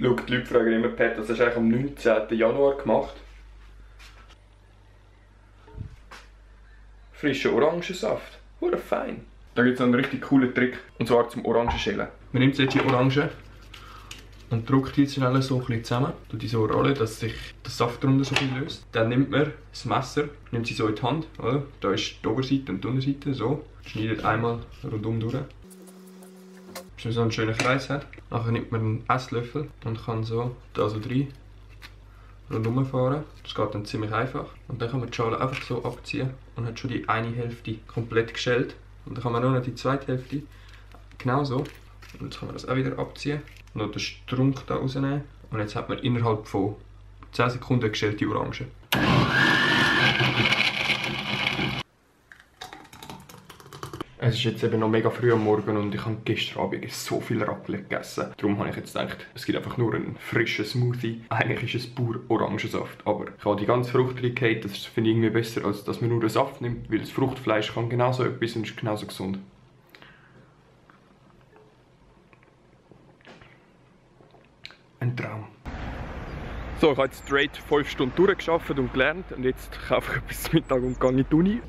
Schau, die Leute fragen immer, Pat, was hast du eigentlich am 19. Januar gemacht? Frischer Orangensaft. Hure fein. Da gibt es einen richtig coolen Trick. Und zwar zum Orangenschälen. Man nimmt jetzt die Orange und drückt die schnell so ein bisschen zusammen. Tut die so rollen, dass sich der Saft darunter so viel löst. Dann nimmt man das Messer, nimmt sie so in die Hand. Oder? Da ist die Oberseite und die Unterseite. So. Schneidet einmal rundum durch. Bis man so einen schönen Kreis hat. Nachher nimmt man einen Esslöffel und kann so da so rein rundum fahren. Das geht dann ziemlich einfach. Und dann kann man die Schale einfach so abziehen und hat schon die eine Hälfte komplett geschält. Und dann kann man nur noch die zweite Hälfte genauso. Und jetzt kann man das auch wieder abziehen und noch den Strunk da rausnehmen. Und jetzt hat man innerhalb von 10 Sekunden geschälte Orange. Es ist jetzt eben noch mega früh am Morgen und ich habe gestern Abend so viel Raclette gegessen. Darum habe ich jetzt gedacht, es gibt einfach nur einen frischen Smoothie. Eigentlich ist es pur Orangensaft. Aber ich habe die ganze Frucht reingehauen, das finde ich irgendwie besser, als dass man nur den Saft nimmt, weil das Fruchtfleisch kann genauso etwas und ist genauso gesund. Ein Traum. So, ich habe jetzt straight 5 Stunden durchgearbeitet und gelernt und jetzt kaufe ich etwas zum Mittag und gehe in die Uni.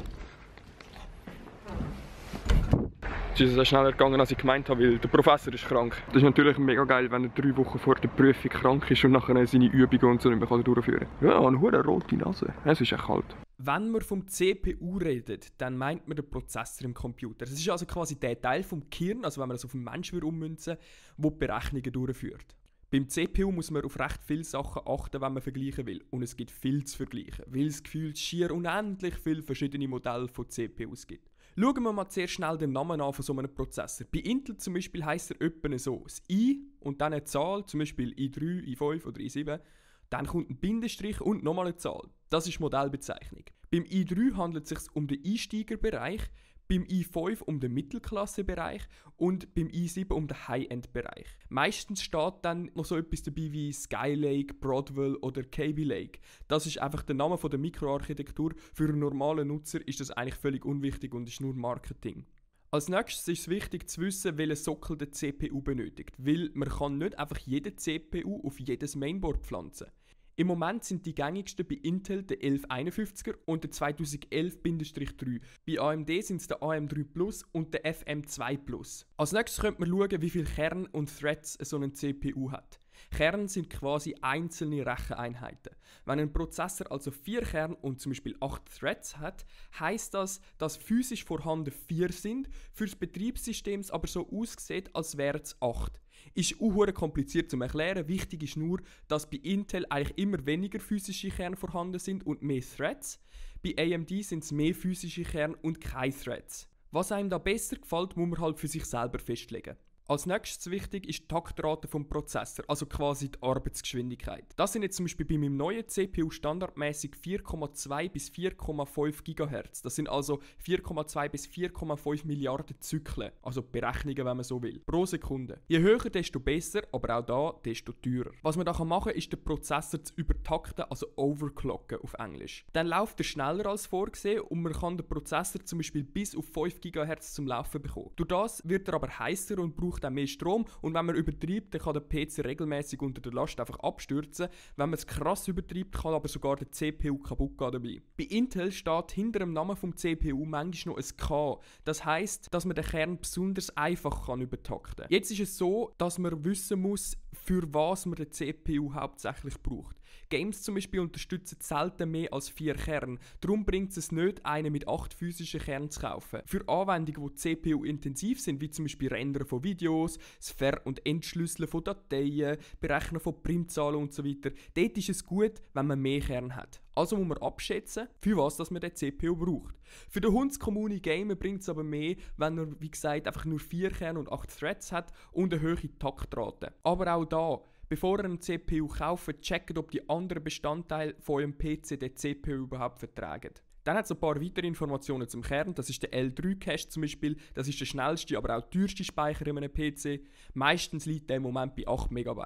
Es ist schneller gegangen, als ich gemeint habe, weil der Professor ist krank. Das ist natürlich mega geil, wenn er 3 Wochen vor der Prüfung krank ist und nachher seine Übungen und so nicht mehr durchführen kann. Ja, eine hure rote Nase. Es ist echt kalt. Wenn man vom CPU redet, dann meint man den Prozessor im Computer. Das ist also quasi der Teil vom Gehirn, also wenn man das auf einen Menschen ummünzen will, der die Berechnungen durchführt. Beim CPU muss man auf recht viele Sachen achten, wenn man vergleichen will. Und es gibt viel zu vergleichen, weil es gefühlt schier unendlich viele verschiedene Modelle von CPUs gibt. Schauen wir mal sehr schnell den Namen an von so einem Prozessor. Bei Intel zum Beispiel heisst er etwa so: das I und dann eine Zahl, zum Beispiel i3, i5 oder i7. Dann kommt ein Bindestrich und nochmal eine Zahl. Das ist Modellbezeichnung. Beim i3 handelt es sich um den Einsteigerbereich, beim i5 um den Mittelklassebereich und beim i7 um den High-End-Bereich. Meistens steht dann noch so etwas dabei wie Skylake, Broadwell oder Kaby Lake. Das ist einfach der Name der Mikroarchitektur. Für einen normalen Nutzer ist das eigentlich völlig unwichtig und ist nur Marketing. Als nächstes ist es wichtig zu wissen, welchen Sockel der CPU benötigt, weil man kann nicht einfach jede CPU auf jedes Mainboard pflanzen. Im Moment sind die gängigsten bei Intel der 1151er und der 2011-3. Bei AMD sind es der AM3 Plus und der FM2 Plus. Als nächstes könnte man schauen, wie viele Kerne und Threads so eine CPU hat. Kerne sind quasi einzelne Recheneinheiten. Wenn ein Prozessor also 4 Kerne und zum Beispiel 8 Threads hat, heisst das, dass physisch vorhanden 4 sind, für das Betriebssystem aber so aussieht, als wären es 8. Ist auch kompliziert zu erklären. Wichtig ist nur, dass bei Intel eigentlich immer weniger physische Kerne vorhanden sind und mehr Threads. Bei AMD sind es mehr physische Kerne und keine Threads. Was einem da besser gefällt, muss man halt für sich selber festlegen. Als nächstes wichtig ist die Taktrate vom Prozessor, also quasi die Arbeitsgeschwindigkeit. Das sind jetzt zum Beispiel bei meinem neuen CPU standardmäßig 4,2 bis 4,5 GHz. Das sind also 4,2 bis 4,5 Milliarden Zyklen, also Berechnungen, wenn man so will, pro Sekunde. Je höher, desto besser, aber auch da desto teurer. Was man da machen kann, ist den Prozessor zu übertakten, also overclocken auf Englisch. Dann läuft er schneller als vorgesehen und man kann den Prozessor zum Beispiel bis auf 5 GHz zum Laufen bekommen. Durch das wird er aber heißer und braucht auch mehr Strom und wenn man übertreibt, dann kann der PC regelmäßig unter der Last einfach abstürzen. Wenn man es krass übertreibt, kann aber sogar der CPU kaputt gehen dabei. Bei Intel steht hinter dem Namen vom CPU manchmal noch ein K. Das heisst, dass man den Kern besonders einfach übertakten kann. Jetzt ist es so, dass man wissen muss, für was man den CPU hauptsächlich braucht. Games zum Beispiel unterstützen selten mehr als 4 Kerne. Darum bringt es nicht, einen mit 8 physischen Kernen zu kaufen. Für Anwendungen, die CPU-intensiv sind, wie zum Beispiel Rendern von Videos, das Ver- und Entschlüsseln von Dateien, Berechnen von Primzahlen usw., dort ist es gut, wenn man mehr Kerne hat. Also muss man abschätzen, für was dass man den CPU braucht. Für den Hundskommune Gamer bringt es aber mehr, wenn er, wie gesagt, einfach nur 4 Kerne und 8 Threads hat und eine hohe Taktrate. Aber auch da, bevor ihr einen CPU kauft, checkt, ob die anderen Bestandteile von eurem PC den CPU überhaupt vertragen. Dann hat es ein paar weitere Informationen zum Kern. Das ist der L3-Cache zum Beispiel. Das ist der schnellste, aber auch teuerste Speicher in einem PC. Meistens liegt der im Moment bei 8 MB.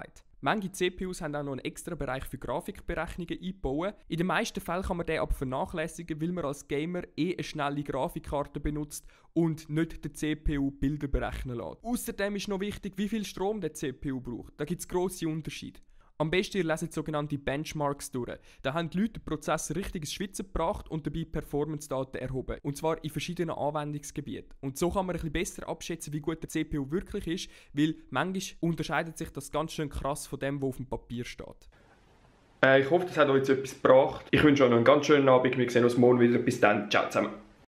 Manche CPUs haben auch noch einen extra Bereich für Grafikberechnungen eingebaut. In den meisten Fällen kann man den aber vernachlässigen, weil man als Gamer eine schnelle Grafikkarte benutzt und nicht der CPU Bilder berechnen lässt. Außerdem ist noch wichtig, wie viel Strom der CPU braucht. Da gibt es grosse Unterschiede. Am besten ihr leset sogenannte Benchmarks durch. Da haben die Leute den Prozessor richtig ins Schwitzen gebracht und dabei Performance-Daten erhoben. Und zwar in verschiedenen Anwendungsgebieten. Und so kann man ein bisschen besser abschätzen, wie gut der CPU wirklich ist, weil manchmal unterscheidet sich das ganz schön krass von dem, was auf dem Papier steht. Ich hoffe, das hat euch jetzt etwas gebracht. Ich wünsche euch noch einen ganz schönen Abend. Wir sehen uns morgen wieder. Bis dann. Ciao zusammen.